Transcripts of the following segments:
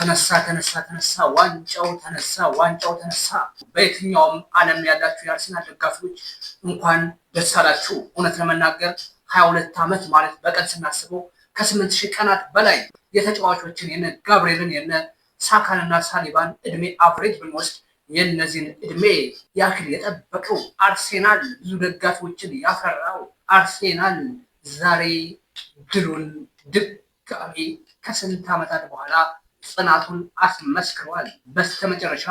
ተነሳ ተነሳ ተነሳ፣ ዋንጫው ተነሳ፣ ዋንጫው ተነሳ። በየትኛውም ዓለም ያላችሁ የአርሰናል ደጋፊዎች እንኳን ደስ አላችሁ። እውነት ለመናገር 22 ዓመት ማለት በቀን ስናስበው ከ8,000 ቀናት በላይ የተጫዋቾችን የነ ጋብርኤልን የነ ሳካንና ሳሊባን እድሜ average ብንወስድ የነዚህን እድሜ ያክል የጠበቀው አርሴናል፣ ብዙ ደጋፊዎችን ያፈራው አርሴናል ዛሬ ድሉን ድጋሚ ከስንት ዓመታት በኋላ ጽናቱን አስመስክሯል። በስተመጨረሻ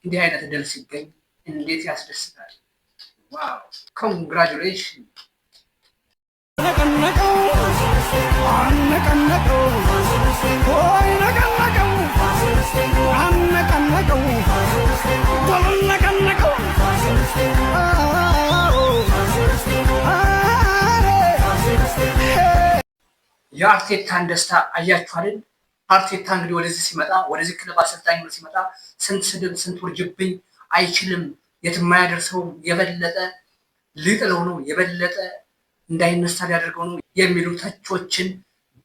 እንዲህ አይነት ድል ሲገኝ እንዴት ያስደስታል! Wow, congratulation! ነቀነቀው አነቀነቀው ሆይ ነቀነቀው አነቀነቀው ቶሎ ነቀነቀው አዎ አሬ የአርቴታን ደስታ አያችሁ አይደል? አርቴታ እንግዲህ ወደዚህ ሲመጣ፣ ወደዚህ ክለብ አሰልጣኝ ሆኖ ሲመጣ ስንት ስድብ፣ ስንት ውርጅብኝ፣ አይችልም፣ የትም አያደርሰውም፣ የበለጠ ሊጥለው ነው፣ የበለጠ እንዳይነሳ ሊያደርገው ነው የሚሉ ተቾችን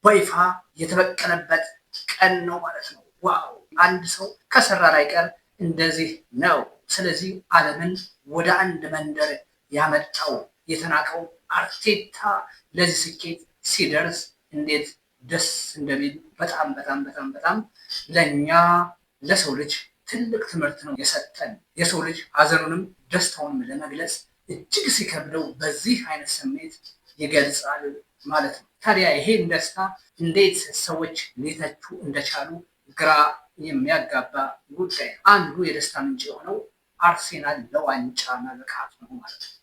በይፋ የተበቀለበት ቀን ነው ማለት ነው። Wow! አንድ ሰው ከሰራ ላይቀር እንደዚህ ነው። ስለዚህ ዓለምን ወደ አንድ መንደር ያመጣው የተናቀው አርቴታ ለዚህ ስኬት ሲደርስ እንዴት ደስ እንደሚል፣ በጣም በጣም በጣም በጣም ለእኛ ለሰው ልጅ ትልቅ ትምህርት ነው የሰጠን። የሰው ልጅ ሀዘኑንም ደስታውንም ለመግለጽ እጅግ ሲከብደው በዚህ አይነት ስሜት ይገልጻል ማለት ነው። ታዲያ ይሄን ደስታ እንዴት ሰዎች ሊተቹ እንደቻሉ ግራ የሚያጋባ ጉዳይ ነው። አንዱ የደስታ ምንጭ የሆነው አርሴናል ለዋንጫ መብቃቱ ነው ማለት ነው።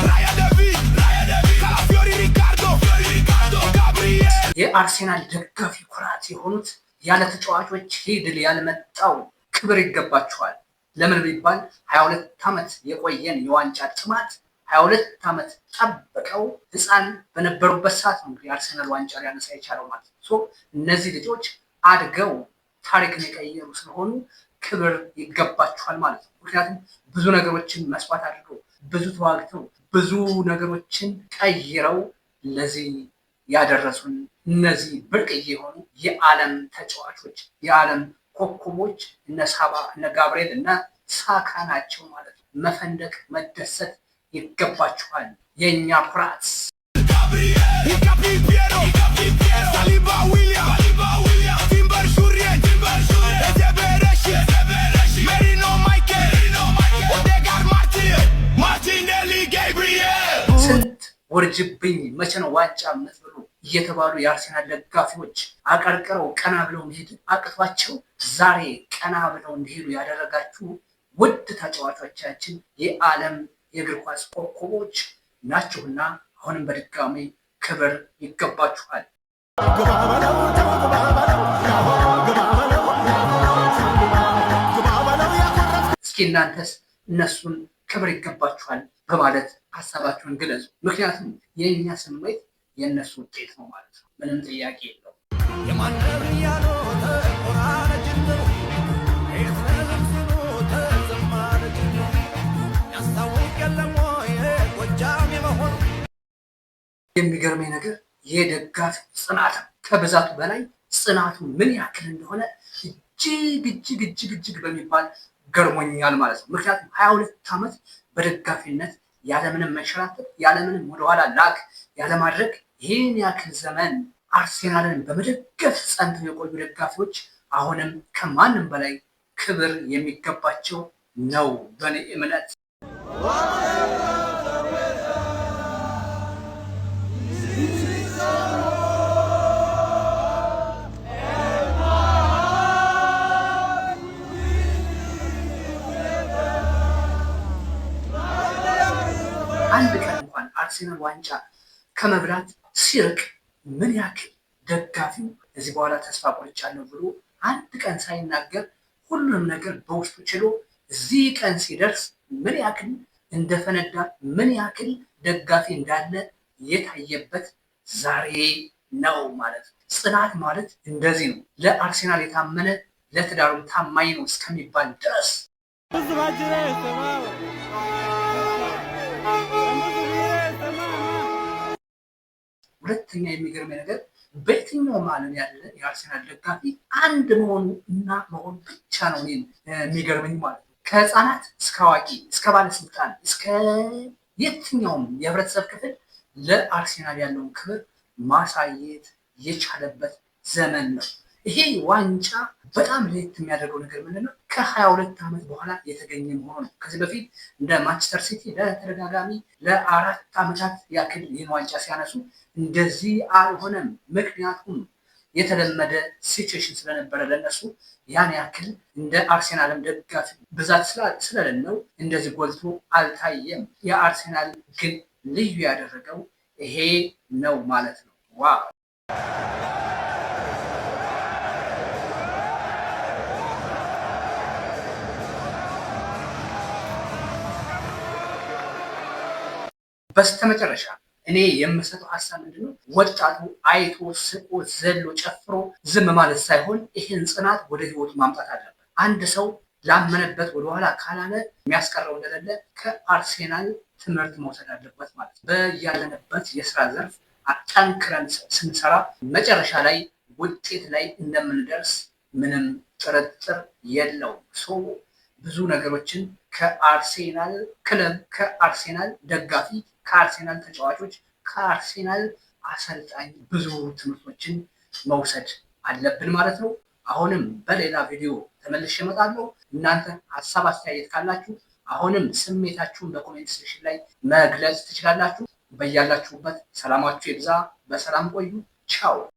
Raya David, Raya David, Calafiori Ricardo, Ricardo, Gabriel. የአርሴናል ደጋፊ ኩራት የሆኑት፣ ያለ ተጫዋቾች ይህ ድል ያልመጣው ክብር ይገባቸዋል። ለምን ቢባል 22 ዓመት የቆየን የዋንጫ ጥማት 22 ዓመት ጠብቀው፣ ህፃን በነበሩበት ሰዓት ነው እንግዲህ አርሰናል ዋንጫ ሊያነሳ የቻለው ማለት ነው። So እነዚህ ልጆች አድገው ታሪክን የቀየሩ ስለሆኑ ክብር ይገባቸዋል ማለት ነው። ምክንያቱም ብዙ ነገሮችን መስዋዕት አድርገው፣ ብዙ ተዋግተው፣ ብዙ ነገሮችን ቀይረው ለዚህ ያደረሱን እነዚህ ብርቅዬ የሆኑ የዓለም ተጫዋቾች፣ የዓለም ኮከቦች እነ ሳባ፣ እነ ጋብርኤል፣ እነ ሳካ ናቸው ማለት ነው። መፈንደቅ መደሰት ይገባችኋል። የእኛ ኩራት። Gabriel, Hincapié Piero, Piero, Saliba William, Saliba William, Timber Jurrien, Timber Jurrien, Ezebereshi, Ezebereshi, Merino Michael, Merino Michael, Odegaard Martin, Martinelli Gabriel. ስንት ውርጅብኝ፣ መቼ ነው ዋንጫ የምትብሉ እየተባሉ የአርሴናል ደጋፊዎች አቀርቅረው ቀና ብለው መሄድ አቅቷቸው ዛሬ ቀና ብለው እንዲሄዱ ያደረጋችሁ ውድ ተጫዋቾቻችን የዓለም የእግር ኳስ ኮከቦች ናችሁና አሁንም በድጋሚ ክብር ይገባችኋል። ግባ በለው ግባ በለው ግባ በለው ግባ በለው ያኮረፍክ እስኪ እናንተስ እነሱን ክብር ይገባችኋል በማለት ሀሳባችሁን ግለጹ። ምክንያቱም የእኛ ስሜት የእነሱ ውጤት ነው ማለት ነው። ምንም ጥያቄ የለውም። የማነው እያሉ ተቆራረጅ ያስታውቅ የለም ወይ ጎጃም የመሆኑ? የሚገርመኝ ነገር የደጋፊ ጽናት ነው። ከብዛቱ በላይ ጽናቱ ምን ያክል እንደሆነ እጅግ እጅግ እጅግ እጅግ በሚባል ገርሞኛል ማለት ነው። ምክንያቱም 22 ዓመት በደጋፊነት ያለምንም መንሸራተት፣ ያለምንም ወደኋላ ላግ ያለማድረግ ይህን ያክል ዘመን አርሴናልን በመደገፍ ጸንተው የቆዩ ደጋፊዎች አሁንም ከማንም በላይ ክብር የሚገባቸው ነው በእኔ እምነት። አንድ ቀን እንኳን አርሴናል ዋንጫ ከመብላት ሲርቅ ምን ያክል ደጋፊው እዚህ በኋላ ተስፋ ቆርጫለሁ ብሎ አንድ ቀን ሳይናገር ሁሉንም ነገር በውስጡ ችሎ እዚህ ቀን ሲደርስ ምን ያክል እንደፈነዳ፣ ምን ያክል ደጋፊ እንዳለ የታየበት ዛሬ ነው ማለት ነው። ጽናት ማለት እንደዚህ ነው። ለአርሴናል የታመነ ለትዳሩም ታማኝ ነው እስከሚባል ድረስ። ሁለተኛ የሚገርመኝ ነገር በየትኛውም ዓለም ያለ የአርሴናል ደጋፊ አንድ መሆኑ እና መሆኑ ብቻ ነው እኔን የሚገርመኝ ማለት ነው። ከህፃናት እስከ አዋቂ እስከ ባለስልጣን እስከ የትኛውም የህብረተሰብ ክፍል ለአርሴናል ያለውን ክብር ማሳየት የቻለበት ዘመን ነው። ይሄ ዋንጫ በጣም ለየት የሚያደርገው ነገር ምንድን ነው? ከ22 ዓመት በኋላ የተገኘ መሆኑ ነው። ከዚህ በፊት እንደ ማንቸስተር ሲቲ ለተደጋጋሚ ለ4 ዓመታት ያክል ይህን ዋንጫ ሲያነሱ እንደዚህ አልሆነም። ምክንያቱም የተለመደ situation ስለነበረ ለነሱ ያን ያክል እንደ አርሴናልም ደጋፊ ብዛት ስለሌለው እንደዚህ ጎልቶ አልታየም። የአርሴናል ግን ልዩ ያደረገው ይሄ ነው ማለት ነው። Wow! በስተመጨረሻ እኔ የምሰጠው ሀሳብ ምንድነው? ወጣቱ አይቶ ስቆ ዘሎ ጨፍሮ ዝም ማለት ሳይሆን ይህን ጽናት ወደ ህይወቱ ማምጣት አለበት። አንድ ሰው ላመነበት ወደኋላ ካላለ የሚያስቀረው እንደሌለ ከአርሴናል ትምህርት መውሰድ አለበት ማለት ነው። በያለንበት የስራ ዘርፍ ጠንክረን ስንሰራ መጨረሻ ላይ ውጤት ላይ እንደምንደርስ ምንም ጥርጥር የለውም። So ብዙ ነገሮችን ከአርሴናል ክለብ፣ ከአርሴናል ደጋፊ፣ ከአርሴናል ተጫዋቾች፣ ከአርሴናል አሰልጣኝ ብዙ ትምህርቶችን መውሰድ አለብን ማለት ነው። አሁንም በሌላ ቪዲዮ ተመልሼ እመጣለሁ። እናንተ ሀሳብ አስተያየት ካላችሁ አሁንም ስሜታችሁን በ comment section ላይ መግለጽ ትችላላችሁ። በያላችሁበት ሰላማችሁ ይብዛ። በሰላም ቆዩ። ቻው።